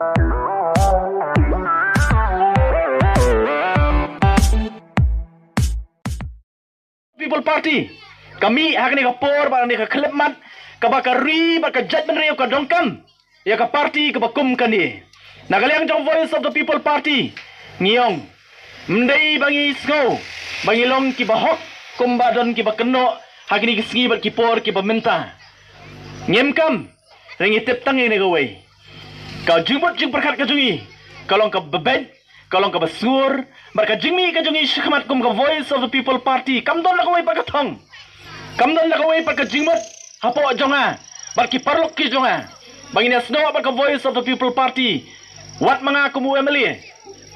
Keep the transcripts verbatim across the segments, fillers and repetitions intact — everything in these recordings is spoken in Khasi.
People Party ka mih ha kane ka por bad ha kane ka khyllipmat kaba ka ri bad ka jaitbynriew ka donkam ïa ka party kaba kum kane. Na ka liang jong Voice of the People Party ngi ong, ym dei ba ngi sngew ba ngi long kiba hok kumba don kiba kynnoh ha kine ki sngi bad ki por kiba mynta. Ngim kam, hynrei ngi tip tang ïa kane kawei. Ka jingmut jingpyrkhat ka jong ngi ka long kaba beit, ka long kaba sngur, bad ka jingmih ka jong ngi shakhmat kum ka Voice of the People Party kam don la kawei pat ka thong, kam don la kawei pat ka jingmut hapoh jong nga bad ki paralok ki jong nga ba ngin ïasnoh bad ka Voice of the People Party. Wat ma nga kum u MLA,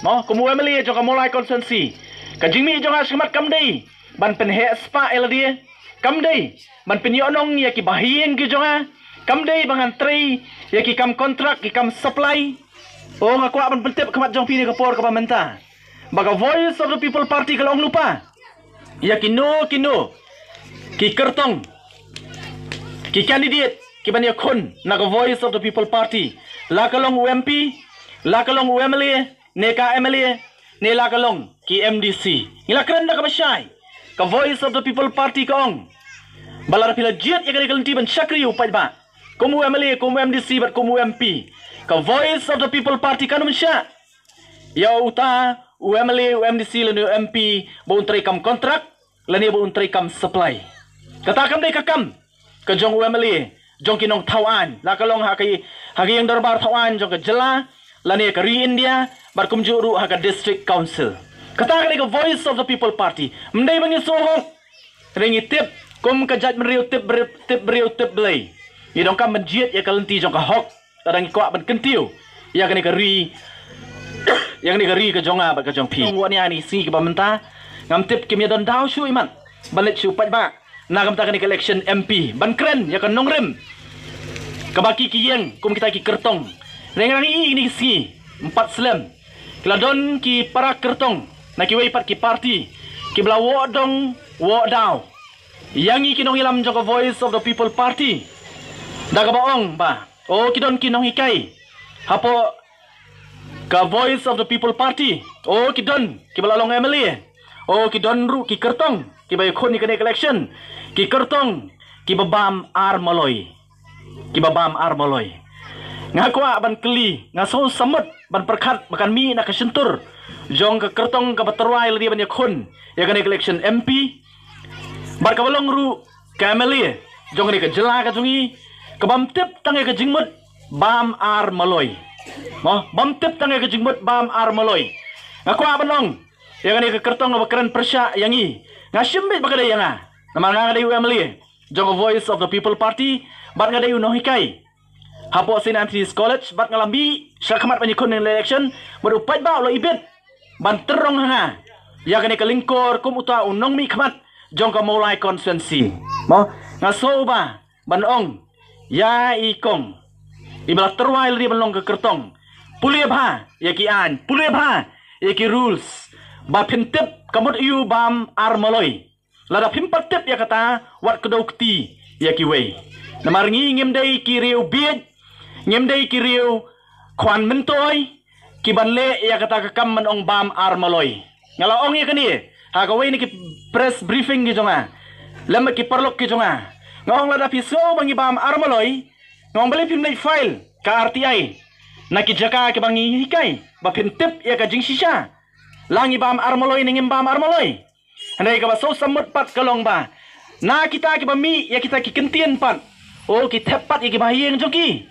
mo, kum u MLA jong ka Mawlai constituency, ka jingmih jong nga shakhmat kam dei ban pynheh spah ïa lade, kam dei ban pynïohnong ïa ki bahaïing ki jong nga, kam dei ba ngan trei ïa ki kam kontrak, ki kam supply. O, nga kwah ban pyntip khmat jong phi ha kane ka por kaba mynta ba ka Voice of the People Party ka la ong lypa ïa kino kino ki kyrtong, ki candidate kiban ïakhun na ka Voice of the People Party, la ka long u MP, la ka long u MLA, ne ka MLA, ne la ka long ki MDC. Ngi la kren da kaba shai. Ka Voice of the People Party ka ong ba lada phi la jied ïa kane ka lynti ban shakri ïa u paidbah kum u MLA, kum u MDC bad kum u MP, ka Voice of the People Party kan ym shah ïa uta u MLA, u MDC lane u MP ba un trei kam kontrak lane ba un trei kam supply. Kata kam dei ka kam ka jong u MLA jong ki nongthaw aiñ, la ka long ha ka, ha ka ïing dorbar thaw aiñ jong ka jylla lane ka ri India, bad kumjuh ruh ha ka District Council. Kata ka dei ka Voice of the People Party. Ym dei ba ngi sngewhok, hynrei ngi tip kum ka jaitbynriew, tip briew, tip briew, tip Blei. Ngi donkam ban jied ïa ka lynti jong ka hok lada ngi kwah ban kyntiew ïa kane ka ri, ïa kane ka ri ka jong nga bad ka jong phi. Ong wat ïa kine ki sngi kiba mynta, ngam tip kim ïa don daw shuh imat ban leit sha u paidbah na ka bynta kane ka election MP ban kren ïa ka nongrim kaba ki, ki ïeng kum kita ki kyrtong. Hynrei nga dang ïohi kine ki sngi, ym pat slem, ki la don ki para kyrtong na kiwei pat ki party kiba la woh dong woh daw ïa ngi ki nongïalam jong ka Voice of the People Party da kaba ong ba, o, ki don ki nonghikai hapoh ka Voice of the People Party. O, ki don kiba la long MLA. O, ki don ruh ki kyrtong kiba ïakhun ïa kane ka election, ki kyrtong kiba bam ar maloi, kiba bam ar maloi. Nga kwah ban kylli, nga sngew sammut ban pyrkhat ba kan mih na ka shyntur jong ka kyrtong kaba tyrwa ïa lade ban ïakhun ïa kane ka election MP, bad kaba long ruh ka MLA jong kane ka jylla ka jong ngi, kaba ym tip tang ïa ka jingmut bam ar maloi. Mo, bam tip tang ïa ka jingmut bam ar maloi. Nga kwah ban ong ïa kane ka kyrtong kaba kren pyrshah ïa ngi, nga shim beit ba ka dei ïa nga, namar nga nga dei u MLA jong ka Voice of the People Party, bad nga dei u nonghikai hapoh Saint Anthony's College, bad nga la mih shakhmat ban ïakhun ïa ka election, bad u paidbah u la ibit ban tyrrong ha nga ïa kane ka lyngkor kum uta u nongmihkhmat jong ka Mawlai constituency. Mo, nga sngew ba ban ong ïa i kong iba la tyrwa ïa lade ban long ka kyrtong, pule bha ïa ki aiñ, pule bha ïa ki rules, ba phin tip ka mut aïu bam ar maloi. Lada phim pat tip ïa kata, wat kdew kti ïa kiwei. Namar ngi ngim dei ki riew bieit, ngim dei ki riew khwan myntoi kiban leh ïa kata ka kam ban ong bam ar maloi. Nga la ong ïa kane ha kawei na ki press briefing ki jong nga lem bad ki paralok ki jong nga. Nga ong lada phi sngew ba ngi bam ar maloi, nga ong balei phim leit file ka RTI na ki jaka kiba ngi hikai ba phin tip ïa ka jingshisha, la ngi bam ar maloi ne ngim bam ar maloi. Hynrei kaba sngewsammut pat ka long ba na kita kiba mih ïa kita ki kyntien pat, o, ki thep pat ïa kiba ha ïing jong ki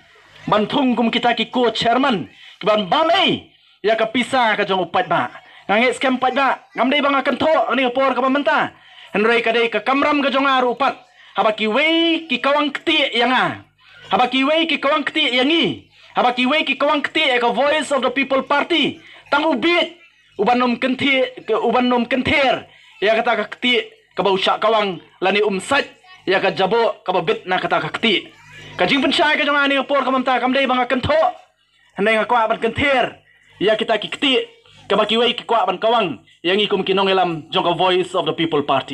ban thung kum kita ki co-chairman kiban bam ei ïa ka pisa ka jong u paidbah. Nga ngeit skhem paidbah, ngam dei ba nga kynthoh ha kane ka por kaba mynta, hynrei ka dei ka kamram ka jong nga ruh pat. Haba kiwei ki kawang ktieh ïa nga, haba kiwei ki kawang ktieh ïa ngi, haba kiwei ki kawang ktieh ïa ka Voice of the People Party, tang u bieit uban ym kynthieh, uban ym kynther ïa kata ka ktieh kaba u shah kawang, lane um sait ïa ka jaboh kaba bit na kata ka ktieh. Ka jingpynshai ka jong nga ha kane ka por kaba mynta kam dei ba nga kynthoh, hynrei nga kwah ban kynther ïa kita ki ktieh kaba kiwei ki kwah ban kawang ïa ngi kum ki nongïalam jong ka Voice of the People Party.